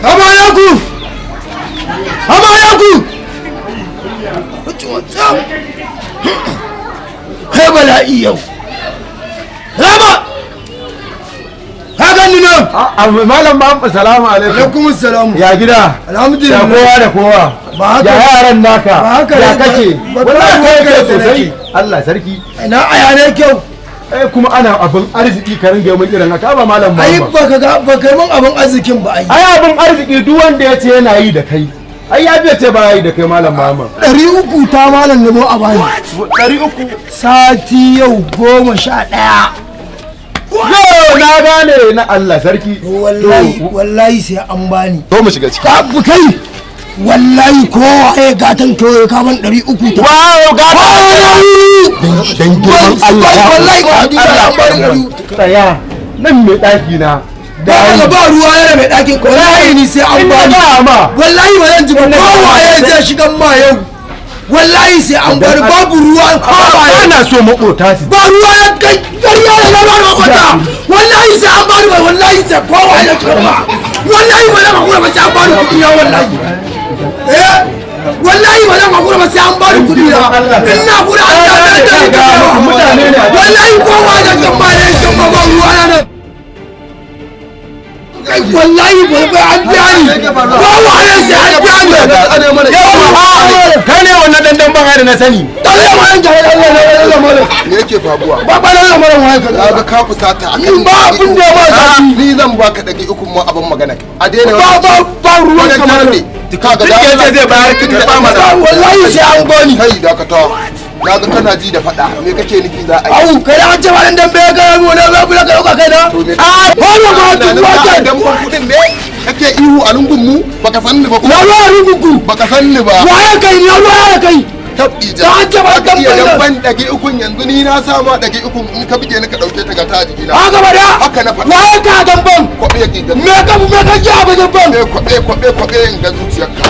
Salamu alaikum. Salamu alaikum. Kai bala'i yau. Rama! Ka gani nan? Malam ba, salamu alaikum. Alaikum salam. Ya gida? Alhamdulillah. Ya kowa da kowa? Ba haka. Ya yaran naka? Ba haka. Ya kake? Ba Wallahi ba kai haka sosai. Allah sarki. Ina aya ne kyau. Eh, kuma ana abin arziki ka ringa mun irin haka ba, malam Ai Muhammad. baka ga baka mun abin arzikin ba ai. Ai abin arziki duk wanda ya ce yana yi da kai. Ai ya biya ce ba yi da kai, malam Muhammad. 300 ta, malam, na zo a bani. 300. Sati yau 11. Yo, na gane na, Allah sarki. Wallahi wallahi sai an bani. Zo mu shiga ciki. Ka bu kai. Wallahi kowa ya gatan kawai ka ban 300 ta. Wow, ga Dan girman Allah ya Wallahi ka Allah an bani 300. Tsaya nan, mai ɗaki na. Ba ga ba ruwa yana mai ɗakin, wallahi ni sai an In na bani. gaya ma. Wallahi ba zan ji ba, kowa ya zai shigan ma yau. Wallahi sai an bari, babu ruwa kowa ya. Ana so maƙota su. Ba ruwa ya kai, ƙarya da na bani makwata. Wallahi sai an bani, wallahi sai kowa ya shigan ma. Wallahi ba zan hakura ba sai an bani kuɗi na, wallahi. Eh, wallahi ba zan hakura ba sai an bani kuɗi na. Ina hakura an ta da da Mutane ne. Wallahi kowa ya shigan ma, ya shigan ma, ba ruwa na nan. Kai, wallahi ba ba an biya ni, kowa ya sai an biya ni. Yawa, kai ne wannan dandan ban da na sani. Allah ma yan jahil, Allah na Allah ma. Me yake faruwa? Ba ba Allah ma wai ka. Na ga ka fusata akan Ba abin da ya ba zafi. Ni zan baka 300 ma, abin magana. A daina. Ba ba ba ruwan kamar ne. Ka ga Duk ya ce zai bayar, ki karɓa mana. Wallahi sai an bani. Kai, dakata. Na ga kana ji da faɗa. Me kake nufi za a yi? Au, kai da an ce ba dan dambe ga mu ne ba bula ka dauka kai na. To me A wannan ma duk wata. Dan ban kuɗin ne? Kake ihu a lungun mu? Baka san ni ba kuma. Na ruwa rubuku. Baka san ni ba. Waye kai? Na ruwa kai. Tabbi. Da an ce ba Ka iya dan dan ban 300 yanzu, ni na sa ma 300, in ka bige ni ka ɗauke ta ga ta jikina. Haka ba da. Haka na faɗa. Waye ka damban? Kwaɓe ki ga. Me ka ji a damban? Kwaɓe kwaɓe kwaɓe in ga zuciyarka.